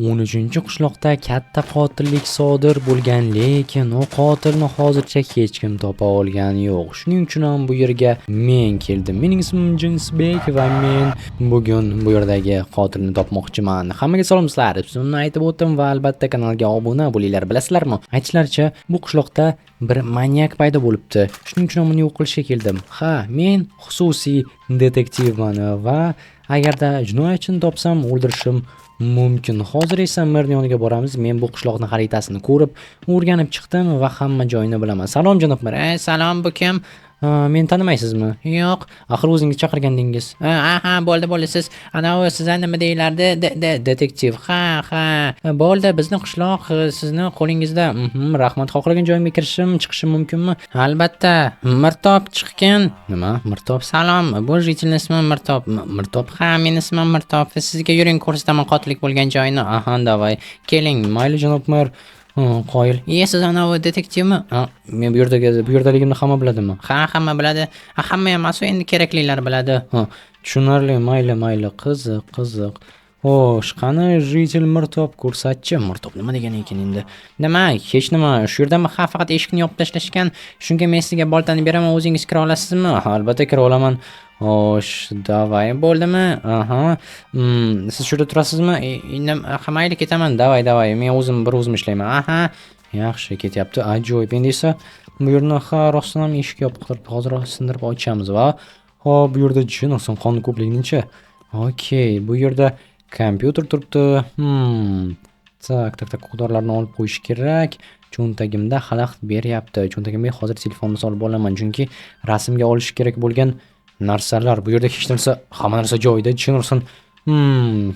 13-qishloqda katta qotillik sodir bo'lgan, lekin u qotilni hozircha hech kim topa olgani yo'q. Shuning uchun ham bu yerga men keldim. Mening ismim Jinsbek va men bugun bu yerdagi qotilni topmoqchiman. Hammaga salomsizlar. Ismimni aytib o'tdim va albatta kanalga obuna bo'linglar. Bilasizlarmi? Aytishlaricha, bu qishloqda bir manyak paydo bo'libdi. Shuning uchun ham uni yo'q qilishga keldim. Ha, men xususiy detektivman va agarda jinoyatchini topsam, o'ldirishim mumkin. Hozir esa merning yoniga boramiz. Men bu qishloqni xaritasini ko'rib, o'rganib chiqdim va hamma joyini bilaman. Salom, janob mer. Salom, bu kim? Ha, meni tanimaysizmi? Yo'q. Axir o'zingiz chaqirgandingiz. Ha, bo'ldi, bo'ldi. Siz anavi, siz nima deyilardi? Detektiv. Ha, ha. Bo'ldi, bizni qishloq sizni qo'lingizda. Rahmat. Xohlagan joyimga kirishim, chiqishim mumkinmi? Albatta. Mirtob, chiqgin. Nima? Mirtob, salom. Bu житель ni ismi Mirtob. Mirtob. Ha, meni ismim Mirtob. Sizga, yuring, ko'rsataman qotillik bo'lgan joyini. Aha, давай. Keling, mayli, janob mer. Ha, qoyil. Iye, siz anavi detektivmi? Ha, men bu yerdagi, bu yerdaligimni hamma biladimi? Ha, hamma biladi. Ha, hamma emas, endi keraklilar biladi. Ha, tushunarli, mayli, mayli, qiziq, qiziq. Xo'sh, qani житель Mirtob, ko'rsatchi. Mirtob nima degan ekan endi? Nima? Hech nima. Shu yerdami? Ha, faqat eshikni yopib tashlashgan. Shunga men sizga boltani beraman, o'zingiz kira olasizmi? Ha, albatta kira olaman. Xo'sh, давай, bo'ldimi? Aha. Siz shu yerda turasizmi? Ha, mayli, ketaman. Давай, давай. Men o'zim bir o'zim ishlayman. Aha. Yaxshi, ketyapti. Ajoyib. Endi esa bu yerni, ha, rostdan ham eshik yopiq turibdi. Hozir sindirib ochamiz va hop, bu yerda jin ursin, qon ko'pliginichi. Okey, bu yerda kompyuter turibdi. Так, так, так, o'q-dorilarni olib qo'yish kerak. Cho'ntagimda xalaqit beryapti. Cho'ntagimga hozir telefonni solib olaman, chunki rasmga olish kerak bo'lgan narsalar. Bu yerda hech narsa, hamma narsa joyida, jin ursin.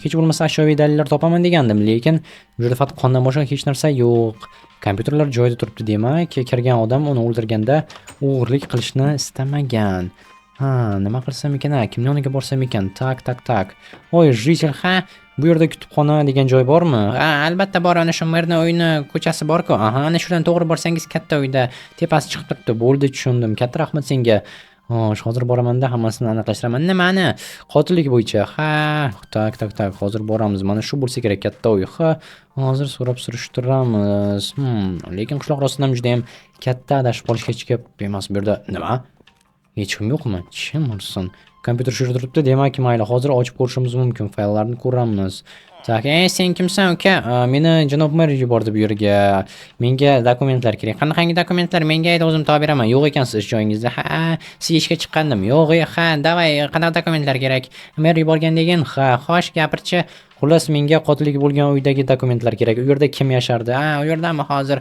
Hech bo'lmasa ashyoviy dalillar topaman degandim, lekin bu yerda faqat qondan boshqa hech narsa yo'q. Kompyuterlar joyida turibdi, demak, kirgan odam uni o'ldirganda o'g'irlik qilishni istamagan. Ha, nima qilsam ekan, a? Kimning yoniga borsam ekan? Так, так, так. Voy, житель, ha, bu yerda kutubxona degan joy bormi? Ha, albatta bor, ana shu merni uyini ko'chasi bor-ku. Aha, ana shundan to'g'ri borsangiz, katta uyda tepasi chiqib turibdi. Bo'ldi, tushundim. Katta rahmat senga. Xo'sh, hozir boramanda hammasini aniqlashtiraman. Nimani? Qotillik bo'yicha. Ha, так, так, так, hozir boramiz. Mana shu bo'lsa kerak katta uy. Ha, hozir so'rab surishtiramiz. Lekin qishloq rostdan ham judayam katta, adashib qolish hech gap emas. Bu yerda nima? Hech kim yo'qmi? Jin ursin. Kompyuter shu yerda turibdi, demak, mayli, hozir ochib ko'rishimiz mumkin. Fayllarni ko'ramiz. Так, ey, sen kimsan, uka? Meni janob mer yubordi bu yerga. Menga dokumentlar kerak. Qanaqangi dokumentlar? Menga ayt, o'zim topib beraman. Yo'q ekansiz ish joyingizda. Ha, siz ishga chiqqandim. Yo'q, ha, давай, qanaqa dokumentlar kerak? Mer yuborgan degin. Ha, xo'sh, gapirchi. Xullas, menga qotillik bo'lgan uydagi dokumentlar kerak. U yerda kim yashardi? Ha, u yerdami hozir?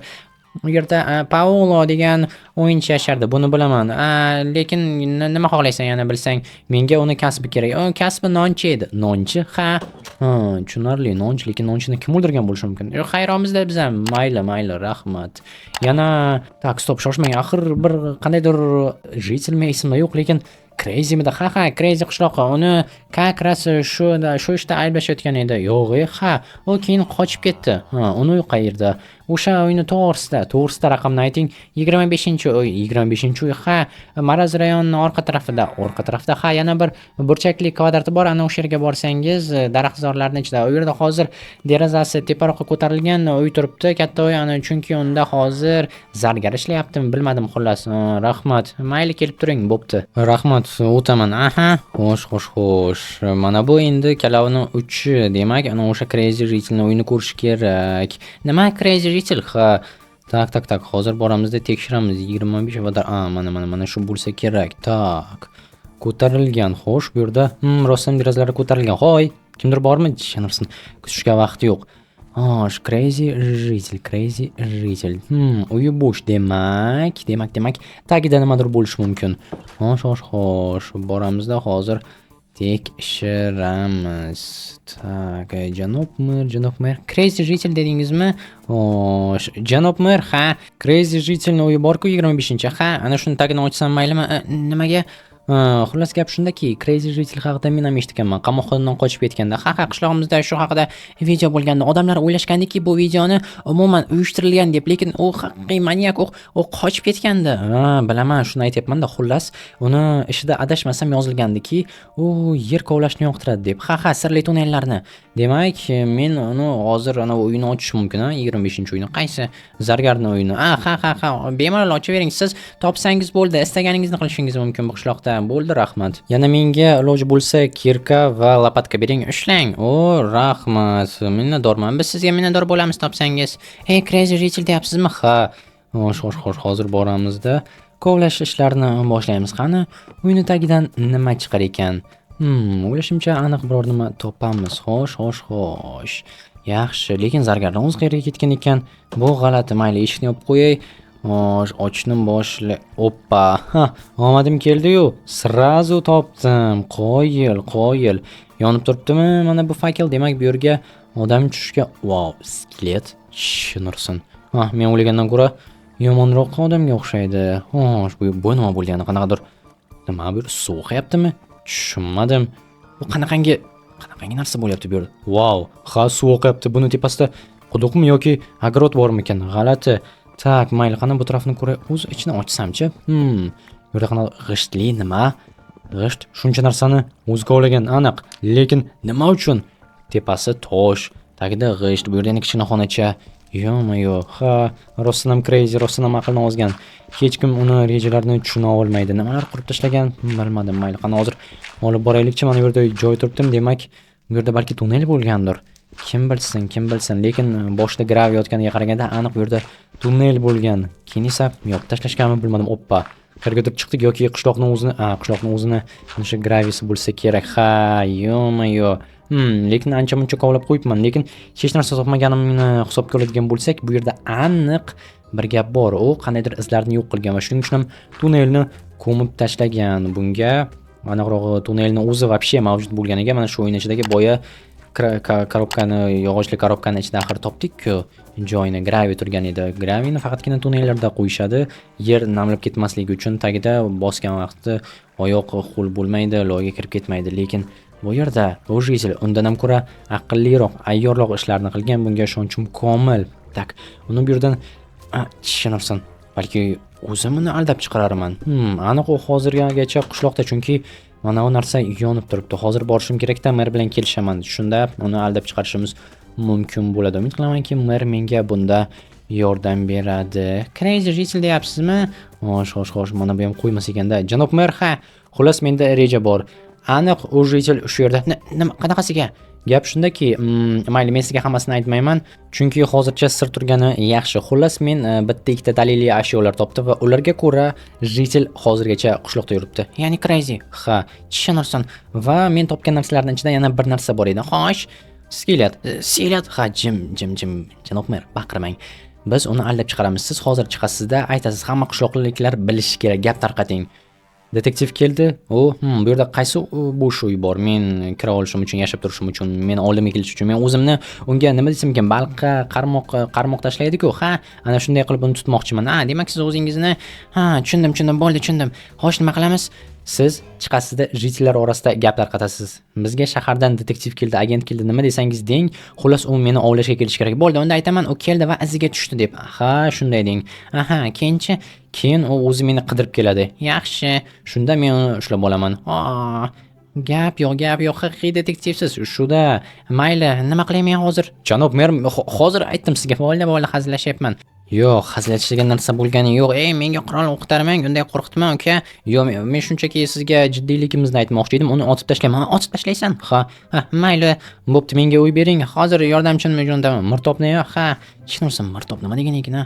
U yerda Paulo degan o'yinchi yashardi. Buni bilaman. Lekin nima xohlaysan yana bilsang? Menga uni kasbi kerak. U kasbi nonchi edi. Nonchi? Ha. Ha, tushunarli. Nonchi, lekin nonchini kim o'ldirgan bo'lishi mumkin? Yo'q, hayronmizda biz ham. Mayli, mayli, rahmat. Yana, так, стоп, shoshmang. Axir bir qandaydir житель mi, esimda yo'q, lekin Crazymidi? Ha, ha, Crazy qishlog'i. Uni как раз shu ishda ayblashayotgan edi. Yo'q, ha, u keyin qochib ketdi. Ha, uni uyi qayerda? O'sha uyni to'g'risida, to'g'risida raqamni ayting. 25-uy, 25-uy, ha, Maraz rayonining orqa tarafida, orqa tarafida, ha, yana bir burchakli kvadrati bor. Ana o'sha yerga borsangiz, daraxtzorlarning ichida. U yerda hozir derazasi teparoqqa ko'tarilgan uy turibdi, katta uy, ana chunki unda hozir zargar ishlayaptimi, bilmadim xullas. Rahmat. Mayli, kelib turing, bo'pti. Rahmat, o'taman. Aha, xo'sh, xo'sh, xo'sh. Mana bu endi kalovni uchi, demak, ana o'sha Crazy житель ni uyini ko'rish kerak. Nima, Crazy житель? Ha. Так, так, так. Hozir boramizda tekshiramiz. 25 kvadrat. A, mana, mana, mana shu bo'lsa kerak. Так. Ko'tarilgan. Xo'sh, bu yerda, rostdan derazalari ko'tarilgan. Hoy, kimdir bormi? Jin ursin. Kutishga vaqt yo'q. Xo'sh, Crazy житель, Crazy житель. Uyi bo'sh demak, demak, demak, tagida nimadir bo'lishi mumkin. Xo'sh, xo'sh, xo'sh. Boramizda hozir tekshiramiz. Так, janob mer, janob mer. Crazy житель dedingizmi? Xo'sh, janob mer, ha, Crazy житель ni uyi bor-ku, 25-chi. Ha, ana shuni tagini ochsam maylimi? Nimaga? Xullas gap shundaki, Crazy Житель haqida men ham eshitganman. Qamoqxonadan qochib ketganda. Ha, qishlog'imizda shu haqida video bo'lgandi. Odamlar o'ylashgandiki, bu videoni umuman uyushtirilgan deb, lekin u haqiqiy manyak, u qochib ketgandi. Ha, bilaman, shuni aytyapman-da. Xullas, uni ishida adashmasam yozilgandiki, u yer kovlashni yoqtiradi deb. Ha, sirli tunnellarni. Demak, men uni hozir ana uyini ochishim mumkin, a, 25-uyni. Qaysi? Zargarni uyini. A, ha, bemalol ochavering. Siz topsangiz bo'ldi, istaganingizni qilishingiz mumkin bu qishloqda. Bo'ldi, rahmat. Yana menga iloji bo'lsa кирка va лопатка bering. Ushlang. O, rahmat. Minnatdorman. Biz sizga minnatdor bo'lamiz topsangiz. Ey, Crazy Житель deyapsizmi? Ha. Xo'sh, xo'sh, xo'sh, hozir boramizda. Kovlash ishlarini boshlaymiz. Qani, uyni tagidan nima chiqar ekan? O'ylashimcha aniq biror nima topamiz. Xo'sh, xo'sh, xo'sh. Yaxshi, lekin zargarni o'zi qayerga ketgan ekan? Bu g'alati. Mayli, eshikni yopib qo'yay. Xo'sh, ochni boshla. Oppa. Ha, omadim keldi-yu. Сразу topdim. Qoyil, qoyil. Yonib turibdimi mana bu факел? Demak, bu yerga odam tushishga. Vau, skelet. Tushunirsin. Ha, men o'ylagandan ko'ra yomonroq odamga o'xshaydi. Xo'sh, bu nima bo'ldi yana qanaqadir nima bu suv oqyaptimi? Tushunmadim. Bu qanaqangi narsa bo'lyapti bu yerda? Vau, ha, suv oqyapti. Buni tepasida quduqmi yoki огород bormikan? G'alati. Так, mayli, qani bu tarafini ko'ray. O'zi ichini ochsamchi? Bu yerda qanaqa g'ishtli nima? G'isht shuncha narsani o'zi kovlagan aniq. Lekin nima uchun? Tepasi tosh, tagida g'isht, bu yerda yana kichkina xonacha. Yo-moyo, ha, rostdan ham crazy, rostdan ham aqlni ozgan. Hech kim uni rejalarini tushuna olmaydi. Nimalar qurib tashlagan, bilmadim. Mayli, qani hozir olib boraylikchi. Mana bu yerda joy turibdim. Demak, bu yerda balki tunnel bo'lgandir. Kim bilsin, kim bilsin. Lekin boshida гравий yotganiga qaraganda aniq bu yerda tunnel bo'lgan. Keyin esa yopib tashlashganmi, bilmadim. Oppa. Qayergadir chiqdik yoki qishloqni o'zini, a, qishloqni o'zini o'sha гравий si bo'lsa kerak. Ha, yo-moyo. Lekin ancha muncha kovlab qo'yibman. Lekin hech narsa topmaganimni hisobga oladigan bo'lsak, bu yerda aniq bir gap bor. U qandaydir izlarni yo'q qilgan va shuning uchun ham tunnelni ko'mib tashlagan. Bunga aniqrog'i tunnelni o'zi вообще mavjud bo'lganiga mana shu o'yin ichidagi boya коробка ni, yog'ochli коробка ni ichida axir topdik-ku joyini, гравий turgan edi. Гравий ni faqatgina tunnellarda qo'yishadi. Yer namlab ketmasligi uchun tagida bosgan vaqtda oyoq ho'l bo'lmaydi, loyga kirib ketmaydi. Lekin bu yerda bu житель undan ham ko'ra aqlliroq, ayyorroq ishlarni qilgan. Bunga ishonchim komil. Так, uni bu yerdan tushunarsan. Balki o'zim uni aldab chiqararman. Aniq u hozirgacha qishloqda, chunki mana bu narsa yonib turibdi. Hozir borishim kerakda, mer bilan kelishaman. Shunda uni aldab chiqarishimiz mumkin bo'ladi. Umid qilamanki, mer menga bunda yordam beradi. Crazy житель deyapsizmi? Xo'sh, xo'sh, xo'sh, mana bu ham qo'ymas ekanda. Janob mer, ha, xullas menda reja bor. Aniq u житель shu yerda. Nima qanaqasiga? Gap shundaki, mayli, men sizga hammasini aytmayman, chunki hozircha sir turgani yaxshi. Xullas, men bitta ikkita daliliy ashyolar topdim va ularga ko'ra житель hozirgacha qishloqda yuribdi. Ya'ni crazy. Ha, tushunarsan. Va men topgan narsalarning ichida yana bir narsa bor edi. Xo'sh, skelet. Skelet. Ha, jim, jim, jim. Janob mer, baqirmang. Biz uni aldab chiqaramiz. Siz hozir chiqasizda, aytasiz, hamma qishloqliklar bilishi kerak, gap tarqating. Detektiv keldi. U, bu yerda qaysi bo'sh uy bor? Men kira olishim uchun, yashab turishim uchun, men oldimga kelish uchun, men o'zimni unga nima desam ekan, baliqqa qarmoq tashlaydi-ku. Ha, ana shunday qilib uni tutmoqchiman. Ha, demak siz o'zingizni, ha, tushundim, tushundim, bo'ldi, tushundim. Xo'sh, nima qilamiz? Siz chiqasizda житель lar orasida gap tarqatasiz. Bizga shahardan detektiv keldi, agent keldi, nima desangiz deng. Xullas, u meni ovlashga kelishi kerak. Bo'ldi, unda aytaman, u keldi va iziga tushdi deb. Ha, shunday deng. Aha, keyinchi? Keyin u o'zi meni qidirib keladi. Yaxshi, shunda men uni ushlab olaman. Ha, gap yo'q, gap yo'q, haqiqiy detektivsiz. Shuda, mayli, nima qilay men hozir? Janob mer, hozir aytdim sizga. Bo'ldi, bo'ldi, hazillashyapman. Yo'q, hazillashadigan narsa bo'lgani yo'q. Ey, menga qurol o'qtarmang, unday qo'rqitma, uka. Yo'q, men shunchaki sizga jiddiyligimizni aytmoqchi edim. Uni otib tashlayman. Ha, otib tashlaysan? Ha, ha, mayli. Bo'pti, menga uy bering. Hozir yordamchimni jo'nataman. Mirtobni, ha, hech narsa mirtob nima degan ekan, ha?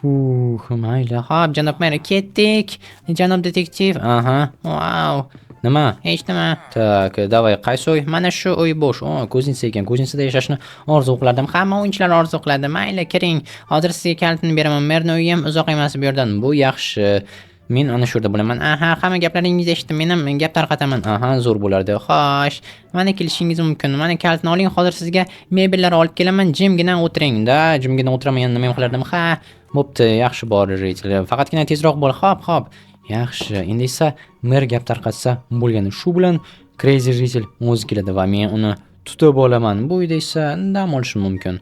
Huh, mayli. Xo'p, janob mer, ketdik. Janob detektiv. Aha, vau. Nima? Hech nima. Так, давай, qaysi uy? Mana shu uy bo'sh. O, кузница ekan. Кузница da yashashni orzu qilardim. Hamma o'yinchilar orzu qiladi. Mayli, kiring. Hozir sizga kalitini beraman. Merni uyi ham uzoq emas bu yerdan. Bu yaxshi. Men ana shu yerda bo'laman. Aha, hamma gaplaringizni eshitdim. Men ham gap tarqataman. Aha, zo'r bo'lardi. Xo'sh, mana kelishingiz mumkin. Mana kalitni oling. Hozir sizga mebellar olib kelaman. Jimgina o'tiring. Da, jimgina o'tiraman. Yana nima ham qilardim? Ha, bo'pti, yaxshi bor, житель. Faqatgina tezroq bo'l. Xo'p, xo'p. Yaxshi, endi esa mer gap tarqatsa bo'lgani. Shu bilan Crazy житель o'zi keladi va men uni tutib olaman. Bu uyda esa dam olishim mumkin.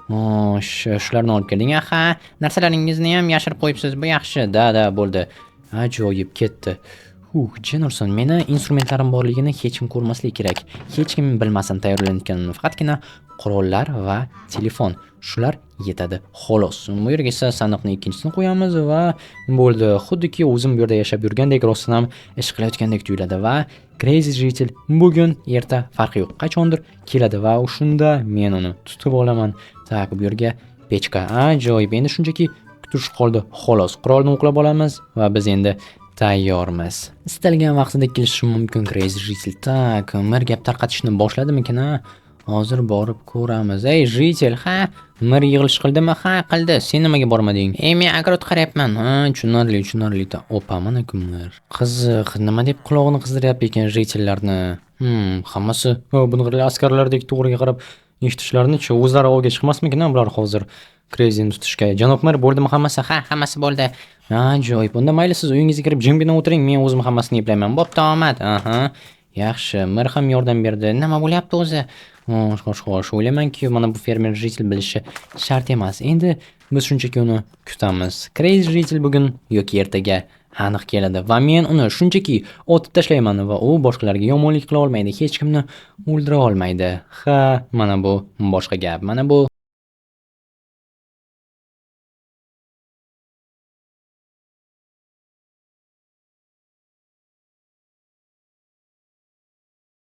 Xo'sh, shularni olib kelding. Aha, narsalaringizni ham yashirib qo'yibsiz. Bu yaxshi. Да, да, bo'ldi. Ajoyib ketdi. Huh, jin ursin, meni instrumentlarim borligini hech kim ko'rmasligi kerak. Hech kim bilmasin tayyorlanayotganimni. Faqatgina qurollar va telefon. Shular yetadi, xolos. Bu yerga esa sandiqni ikkinchisini qo'yamiz va bo'ldi. Xuddiki o'zim bu yerda yashab yurgandek, rostdan ham ish qilayotgandek tuyuladi va Crazy житель bugun, erta, farqi yo'q. Qachondir keladi va shunda men uni tutib olaman. Так, bu yerga pechka. Ajoyib. Endi shunchaki kutish qoldi, xolos. Qurolni o'qlab olamiz va biz endi tayyormiz. Istalgan vaqtida kelishi mumkin Crazy житель. Так, mer gap tarqatishni boshladimikin, a? Hozir borib ko'ramiz. Ey, житель, ha, mer yig'ilish qildimi? Ha, qildi. Sen nimaga bormading? Ey, men огород qarayapman. Ha, tushunarli, tushunarli. Opa, mana kimlar. Qiziq, nima deb qulog'ini qizdiryapti ekan житель larni? Hammasi bunaqa askarlardek to'g'riga qarab eshitishlarini-chi, o'zlari ovga chiqmasmikin bular hozir Crazyni tutishga? Janob mer, bo'ldimi hammasi? Ha, hammasi bo'ldi. Ajoyib. Unda mayli, siz uyingizga kirib jimgina o'tiring, men o'zim hammasini eplayman. Bo'pti, omad. Aha. Yaxshi, mer ham yordam berdi. Nima bo'lyapti o'zi? Xo'sh, xo'sh, xo'sh. O'ylaymanki, mana bu fermer житель bilishi shart emas. Endi biz shunchaki uni kutamiz. Crazy житель bugun yoki ertaga aniq keladi va men uni shunchaki otib tashlayman va u boshqalarga yomonlik qila olmaydi, hech kimni o'ldira olmaydi. Ha, mana bu boshqa gap. Mana bu